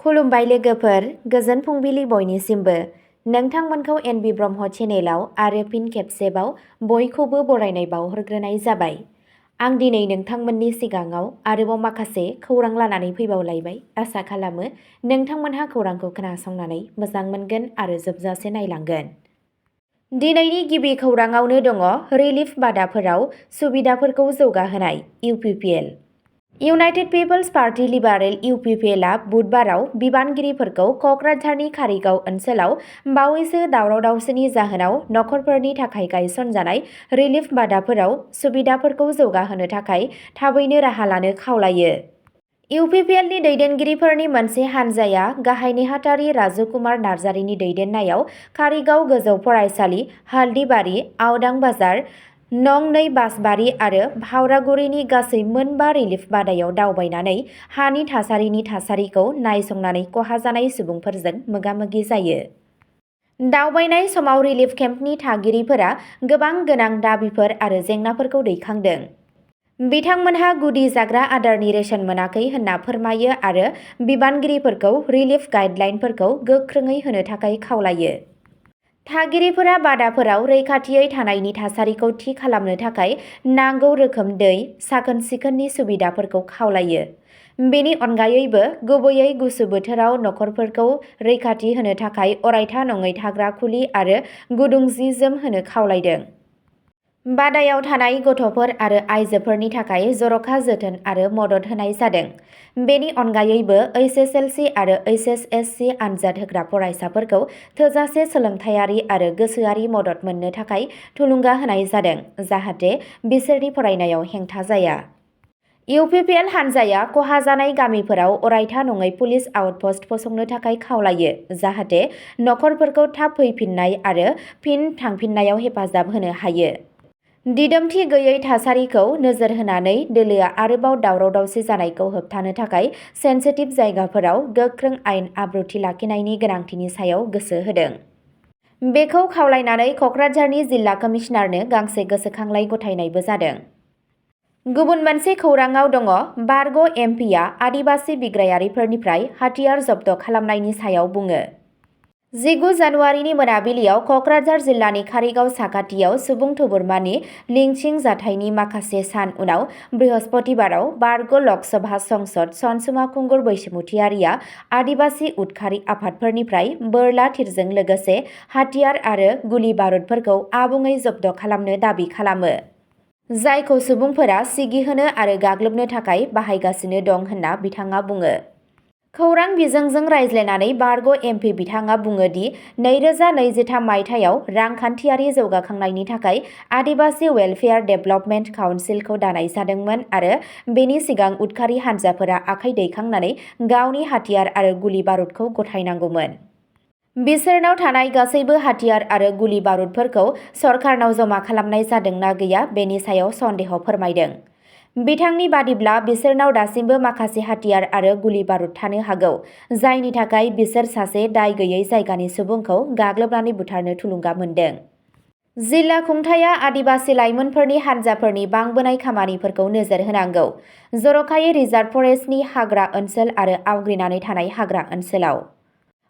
खुलुमबाय लोगोफोर, गोजोन फुंबिलि बयनिसिमबो। नोंथांमोनखौ एनबि ब्रह्म चेनेलाव आरो फिन खेबसेबाव बयखौबो बरायनाय बावहरग्रोनाय जाबाय। आं दिनै नोंथांमोननि सिगाङाव आरोबाव माखासे खौरां लानानै फैबावलायबाय। आसा खालामो नोंथांमोनहा खौरांखौ खोनासंनानै मोजां मोनगोन आरो जोबजासे नायलांगोन। दिनैनि गिबि खौराङावनो दङ रिलिफ बादाफोराव सुबिदाफोरखौ जौगाहोनाय UPPL. United Peoples Party Liberal इउपिपिएलआ बुधबाराव बिबानगिरिफोरखौ क'क्राझारनि कारिगाव ओनसोलाव बावैसो दावराव-दावसिनि जाहोनाव नखरफोरनि थाखाय गायसनजानाय रिलिफ बादाफोराव सुबिदाफोरखौ जौगाहोनो थाखाय थाबैनो राहा लानो खावलायो। इउपिपिएलनि दैदेनगिरिफोरनि मोनसे हान्जाया गाहाय नेहाथारि राजु कुमार नार्जारिनि दैदेननायाव कारिगाव गोजौ फरायसालि, हालदिबारि, आवदां बाजार, नं 2 बासबारि आरो भावरागुरिनि गासै मोनबा रिलिफ बादायाव दावबायनानै हानि थासारिनि थासारिखौ नायसंनानै खहा जानाय सुबुंफोरजों मोगा-मोगि जायो। दावबायनाय समाव रिलिफ केम्पनि थागिरिफोरा गोबां गोनां दाबिफोर आरो जेंनाफोरखौ दैखांदों। बिथांमोनहा गुदि जाग्रा आदारनि रेशन मोनाखै होनना फोरमायो आरो बिबानगिरिफोरखौ रिलिफ गाइडलाइनफोरखौ गोख्रोङै होनो थाखाय खावलायो। थागिरिफोरा बादाफोराव रैखाथियै थानायनि थासारिखौ थि खालामनो थाखाय नांगौ रोखोम दै, साखोन-सिखोननि सुबिदाफोरखौ खावलायो। बेनि अनगायैबो गुबैयै गुसु बोथोराव नखरफोरखौ रैखाथि होनो थाखाय अरायथा नङै थाग्रा खुलि आरो गुदुं जि-जोम होनो खावलायदों। बादायाव थानाय गथ'फोर आरो आइजोफोरनि थाखाय जर'खा जोथोन आरो मदद होनाय जादों। बेनि अनगायैबो एचएसएलसि आरो एचएसएससि आनजाद होग्रा फरायसाफोरखौ थोजासे सोलोंथायारि आरो गोसोआरि मदद मोननो थाखाय थुलुंगा होनाय जादों, जाहाथे बिसोरनि फरायनायाव हेंथा जाया। इउपिपिएल हान्जाया खहा जानाय गामिफोराव अरायथा नङै पुलिस आउटपस्ट फसंनो थाखाय खावलायो, जाहाथे नखरफोरखौ थाब फैफिननाय आरो फिन थांफिननायाव हेफाजाब होनो हायो। दिदोमथि गैयै थासारिखौ नोजोर होनानै दोलोआ आरोबाव दावराव-दावसि जानायखौ होबथानो थाखाय सेन्सिटिभ जायगाफोराव गोख्रों आयेन आब्रुथि लाखिनायनि गोनांथिनि सायाव गोसो होदों। बेखौ खावलायनानै क'क्राझारनि जिल्ला कमिशनारनो गांसे गोसोखांलाइ गथायनायबो जादों। गुबुन मोनसे खौराङाव दङ बारग' एमपिआ आदिबासि बिग्रायारिफोरनिफ्राय हाथियार जब्द खालामनायनि सायाव बुङो। 19 जानुवारिनि मोनाबिलियाव क'क्राझार जिल्लानि कारिगाव साखाथियाव सुबुं थुबुरमानि लिंचिं जाथायनि माखासे सान उनाव बृहस्पतिबाराव बारग' लकसभा संसद सनसुमा खुंगुर बैसोमुथियारिया आदिबासि उदखारि आफादफोरनिफ्राय बोरला थिरजों लोगोसे हाथियार आरो गुलि बारुदफोरखौ आबुङै जब्द खालामनो दाबि खालामो, जायखौ सुबुंफोरा सिगिहोनो आरो गाग्लोबनो थाखाय बाहायगासिनो दं होनना बिथाङा बुङो। खौरां बिजोंजों रायज्लायनानै बारग' एमपि बिथाङा बुङो दि 2023 मायथाइयाव रांखान्थियारि जौगाखांनायनि थाखाय आदिबासि वेलफेयार डेभेलपमेन्ट काउन्सिलखौ दानाय जादोंमोन आरो बेनि सिगां उदखारि हान्जाफोरा आखाइ दैखांनानै गावनि हाथियार आरो गुलि बारुदखौ गथायनांगौमोन। बिसोरनाव थानाय गासैबो हाथियार आरो गुलि बारुदफोरखौ सरकारनाव जमा खालामनाय जादोंना गैया बेनि सायाव सन्देह फोरमायदों। बिथांनि बादिब्ला बिसोरनाव दासिमबो माखासे हाथियार आरो गुलि बारुद थानो हागौ, जायनि थाखाय बिसोर सासे दाय गैयै जायगानि सुबुंखौ गाग्लोबनानै बुथारनो थुलुंगा मोन्दों। जिल्ला खुंथायआ आदिबासि लाइमोनफोरनि हान्जाफोरनि बांबोनाय खामानिफोरखौ नोजोर होनांगौ, जर'खायै रिजार्भ फरेस्टनि हाग्रा ओनसोल आरो आवग्रिनानै थानाय हाग्रा ओनसोलाव।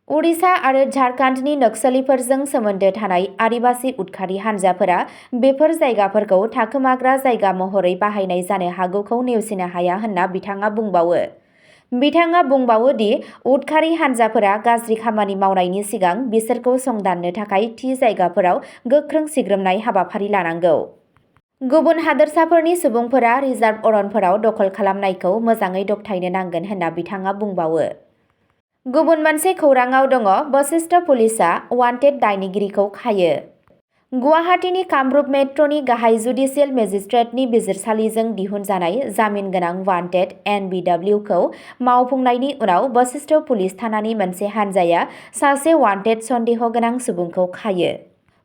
उडिशा आरो झारखन्डनि नक्सलिफोरजों सोमोन्दो थानाय आदिबासि उदखारि हान्जाफोरा बेफोर जायगाफोरखौ थाखोमाग्रा जायगा महरै बाहायनाय जानो हागौखौ नेवसिनो हाया होनना बिथाङा बुंबावो। बिथाङा बुंबावो दि उदखारि हान्जाफोरा गाज्रि खामानि मावनायनि सिगां बिसोरखौ संदाननो थाखाय थि जायगाफोराव गोख्रों सिग्रोमनाय हाबाफारि लानांगौ। गुबुन हादोरसाफोरनि सुबुंफोरा रिजार्भ अरनफोराव दखल खालामनायखौ मोजाङै दबथायनो नांगोन होनना बिथाङा बुंबावो। गुबुन मोनसे खौराङाव दङ बशिष्ठ पुलिसआ वान्टेड दायनिगिरिखौ खायो। गुवाहाटीनि कामरुप मेट्र'नि गाहाय जुडिसियेल मेजिस्ट्रेटनि बिजिरसालिजों दिहुनजानाय जामिन गोनां वान्टेड NBWखौ मावफुंनायनि उनाव बशिष्ठ पुलिस थानानि मोनसे हान्जाया सासे वान्टेड सन्देह गोनां सुबुंखौ खायो।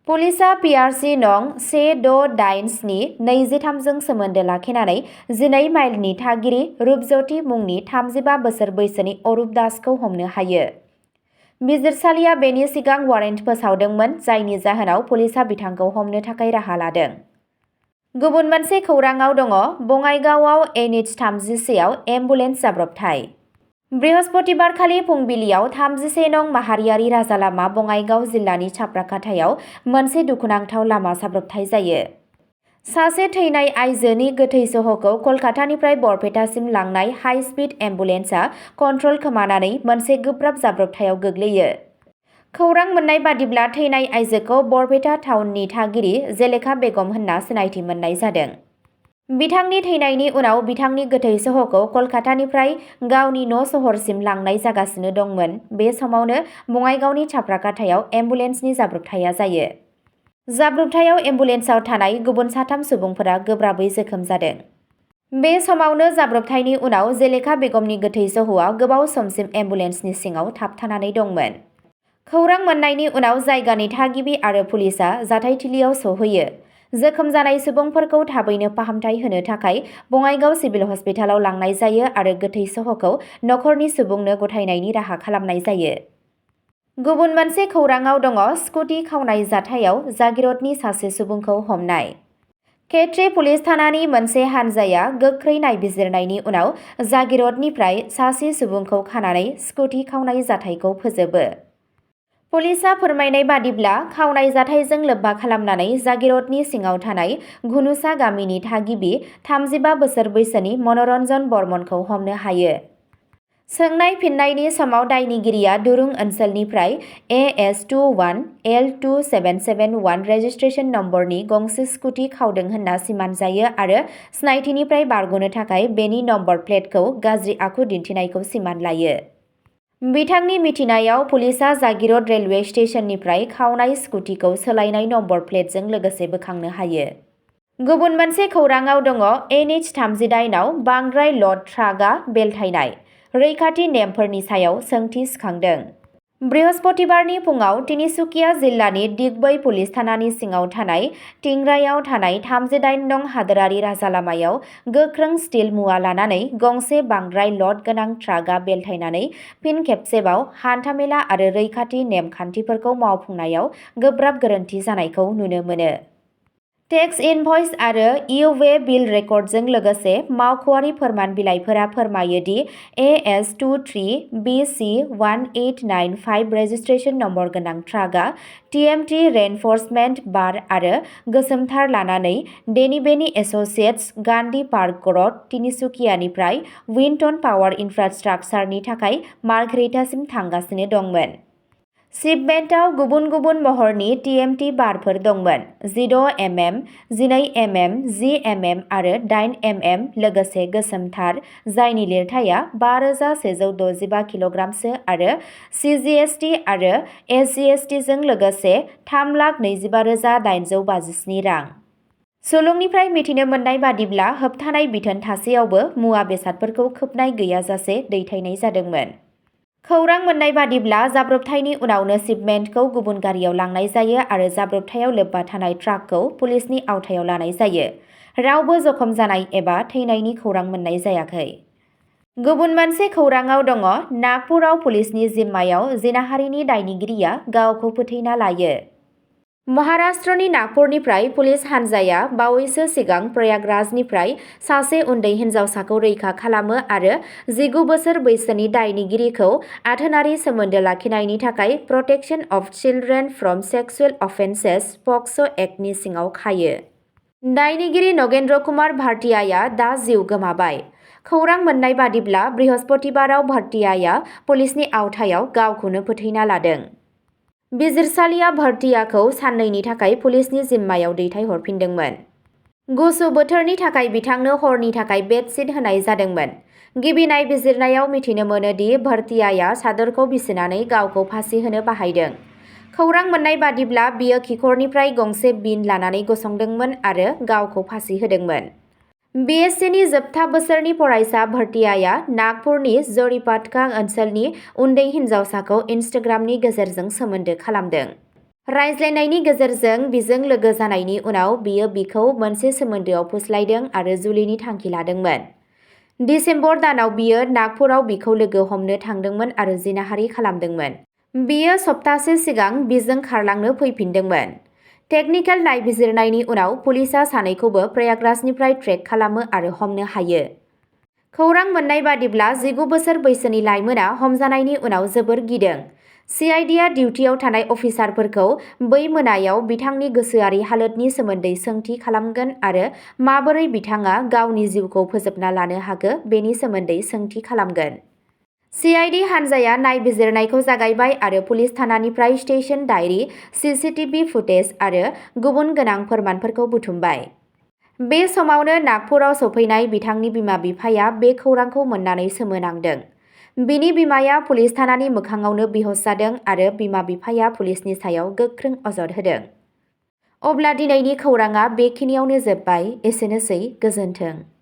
पुलिसआ PRC नं 1687 23 जों सोमोन्दो लाखिनानै 12 माइलनि थागिरि रुपज्यति मुंनि 35 बोसोर बैसोनि अरुप दासखौ हमनो हायो। बिजिरसालिया बेनि सिगां वारेन्ट फोसावदोंमोन, जायनि जाहोनाव पुलिसआ बिथांखौ हमनो थाखाय राहा लादों। गुबुन मोनसे खौराङाव दङ बङाइगावआव NH 33 आव एम्बुलेन्स जाब्रबथाय। बृहस्पतिबारखालि फुंबिलियाव 31 नं माहारियारि राजालामा बङाइगाव जिल्लानि छाप्राखाथायाव मोनसे दुखुनांथाव लामा जाब्रबथाय जायो। सासे थैनाय आइजोनि गोथै सहखौ कलकातानिफ्राय बरपेटासिम लांनाय हाइ स्पिड एम्बुलेन्सआ कन्ट्रल खोमानानै मोनसे गोब्राब जाब्रबथायाव गोग्लैयो। खौरां मोननाय बादिब्ला थैनाय आइजोखौ बरपेटा टाउननि थागिरि जेलेखा बेगम होनना सिनायथि मोननाय जादों। बिथांनि थैनायनि उनाव बिथांनि गोथै सहखौ कलकातानिफ्राय गावनि न' सहरसिम लांनाय जागासिनो दंमोन। बे समावनो बङाइगावनि छाप्राखाथायाव एम्बुलेन्सनि जाब्रबथाया जायो। जाब्रबथायाव एम्बुलेन्सआव थानाय गुबुन 3 सुबुंफोरा गोब्राबै जोखोम जादों। बे समावनो जाब्रबथायनि उनाव जेलेखा बेगमनि गोथै सहआ गोबाव समसिम एम्बुलेन्सनि सिङाव थाबथानानै दंमोन। खौरां मोननायनि उनाव जायगानि थागिबि आरो पुलिसआ जाथायथिलियाव सौहैयो। जोखोम जानाय सुबुंफोरखौ थाबैनो फाहामथाय होनो थाखाय बङाइगाव सिभिल हस्पिटालाव लांनाय जायो आरो गोथै सहखौ नखरनि सुबुंनो गथायनायनि राहा खालामनाय जायो। गुबुन मोनसे खौराङाव दङ स्कुटि खावनाय जाथायाव जागिरदनि सासे सुबुंखौ हमनाय। केट्रे पुलिस थानानि मोनसे हानजाया गोख्रै नायबिजिरनायनि उनाव जागिरदनिफ्राय सासे सुबुंखौ खानानै स्कुटि खावनाय जाथायखौ फोजोबो। पुलिसआ फोरमायनाय बादिब्ला खावनाय जाथायजों लोब्बा खालामनानै जागिरदनि सिङाव थानाय घुनुसा गामिनि थागिबि 35 बोसोर बैसोनि मनरन्जन बर्मनखौ हमनो हायो। सोंनाय फिननायनि समाव दायनिगिरिया दुरुं ओनसोलनिफ्राय AS21 L2771 रेजिस्ट्रेशन नम्बरनि गंसे स्कुटि खावदों होनना सिमान जायो आरो सिनायथिनिफ्राय बारग'नो थाखाय बेनि नम्बर प्लेटखौ गाज्रि आखु दिन्थिनायखौ सिमान लायो। बिथांनि मिथिनायाव पुलिसआ जागिरद रेलवे स्टेशननिफ्राय खावनाय स्कुटिखौ सोलायनाय नम्बर प्लेटजों लोगोसे बोखांनो हायो। गुबुन मोनसे खौराङाव दङ NH38 आव बांद्राय ल'ड ट्राकआ बेलथायनाय। रैखाथि नेमफोरनि सायाव सोंथि सिखांदों। बृहस्पतिबारनि फुङाव तिनिसुकिया जिल्लानि दिगबै पुलिस थानानि सिङाव थानाय टिंरायाव थानाय 38 नं हादोरारि राजालामायाव गोख्रों स्टिल मुवा लानानै गंसे बांद्राय ल'ड गोनां ट्राकआ बेलथायनानै फिन खेबसेबाव हान्थामेला आरो रैखाथि नेम खान्थिफोरखौ मावफुंनायाव गोब्राब गोरोन्थि जानायखौ नुनो मोनो। टेक्स इनभ'इस आरो इउ-वे बिल रेकर्डजों लोगोसे मावख'आरि फोरमान बिलाइफोरा फोरमायो दि AS23BC1895 रेजिस्ट्रेशन नम्बर गोनां ट्राकआ TMT रेनफोर्समेन्ट बार आरो गोसोम थार लानानै डेनिबेनि एस'सिएट्स गान्धी पार्क र'ड तिनिसुकियानिफ्राय विनटन पावार इनफ्रास्ट्राक्चारनि थाखाय मार्घेरिटासिम थांगासिनो दंमोन। शिपमेन्टआव गुबुन गुबुन महरनि TMT बारफोर दंमोन। 16 mm, 12 mm, 10 mm आरो 8 mm लोगोसे गोसोम थार जायनि लिरथाया 5165 किल'ग्रामसो आरो CGST आरो SGSTजों लोगोसे 3,25,857 रां। सुलुंनिफ्राय मिथिनो मोननाय बादिब्ला होबथानाय बिथोन थासेयावबो मुवा बेसादफोरखौ खोबनाय गैयाजासे दैथायनाय जादोंमोन। खौरां मोननाय बादिब्ला जाब्रबथायनि उनावनो शिपमेन्टखौ गुबुन गारियाव लांनाय जायो आरो जाब्रबथायाव लोब्बा थानाय ट्राकखौ पुलिसनि आवथायाव लानाय जायो। रावबो जखम जानाय एबा थैनायनि खौरां मोननाय जायाखै। गुबुन मोनसे खौराङाव दङ नागपुराव पुलिसनि जिम्मायाव जिनाहारिनि दायनिगिरिया गावखौ फोथैना लायो। महाराष्ट्रनि नागपुरनिफ्राय पुलिस हानजाया बावैसो सिगां प्रयागराजनिफ्राय सासे उन्दै हिन्जावसाखौ रैखा खालामो आरो 19 बोसोर बैसोनि दायनिगिरिखौ आथोनारि सोमोन्दो लाखिनायनि थाखाय protection of children from sexual offences POCSO' एक्टनि सिङाव खायो। दायनिगिरि नगेन्द्र कुमार भाटियाया दा जिउ गोमाबाय। खौरां मोननाय बादिब्ला बृहस्पतिबाराव भाटियाया पुलिसनि आवथायाव गावखौनो फोथैना लादों। बिजिरसालिया भाटियाखौ साननैनि थाखाय पुलिसनि जिम्मायाव दैथायहरफिनदोंमोन। गुसु बोथोरनि थाखाय बिथांनो हरनि थाखाय बेडशीट होनाय जादोंमोन। गिबि नायबिजिरनायाव मिथिनो मोनो दि भाटियाया चादरखौ बिसिनानै गावखौ फासि होनो बाहायदों। खौरां मोननाय बादिब्ला बियो खिखरनिफ्राय गंसे बिन लानानै गसंदोंमोन आरो गावखौ फासि होदोंमोन। BScनि जोबथा बोसोरनि फरायसा भाटियाया नागपुरनि जरिपाटका ओनसोलनि उन्दै हिन्जावसाखौ इनस्टाग्रामनि गेजेरजों सोमोन्दो खालामदों। रायज्लायनायनि गेजेरजों बिजों लोगो जानायनि उनाव बियो बिखौ मोनसे सोमोन्दोआव फुस्लायदों आरो जुलिनि थांखि लादोंमोन। दिसेम्बर दानाव बियो नागपुराव बिखौ लोगो हमनो थांदोंमोन आरो जिनाहारि खालामदोंमोन। बियो सप्तासे सिगां बिजों खारलांनो फैफिनदोंमोन। टेकनिकेल नायबिजिरनायनि उनाव पुलिसआ सानैखौबो प्रयागराजनिफ्राय ट्रेक खालामो आरो हमनो हायो। खौरां मोननाय बादिब्ला 19 बोसोर बैसोनि लाइमोना हमजानायनि उनाव जोबोर गिदों। CIDआ डिउटियाव थानाय अफिसारफोरखौ बै मोनायाव बिथांनि गोसोआरि हालोदनि सोमोन्दै सोंथि खालामगोन आरो माबोरै बिथाङा गावनि जिउखौ फोजोबना लानो हाखो बेनि सोमोन्दै सोंथि खालामगोन। CID हानजाया नायबिजिरनायखौ जागायबाय आरो पुलिस थानानिफ्राय स्टेशन डायरि, CCTV फुटेज आरो गुबुन गोनां फोरमानफोरखौ बुथुमबाय। बे समावनो नागपुराव सफैनाय बिथांनि बिमा-बिफाया बे खौरांखौ मोननानै सोमोनांदों। बिनि बिमाया पुलिस थानानि मोखाङावनो बिहस जादों आरो बिमा-बिफाया पुलिसनि सायाव गोख्रों अजद होदों। अब्ला दिनैनि खौराङा बेखिनियावनो जोबबाय। एसेनोसै, गोजोन्थों।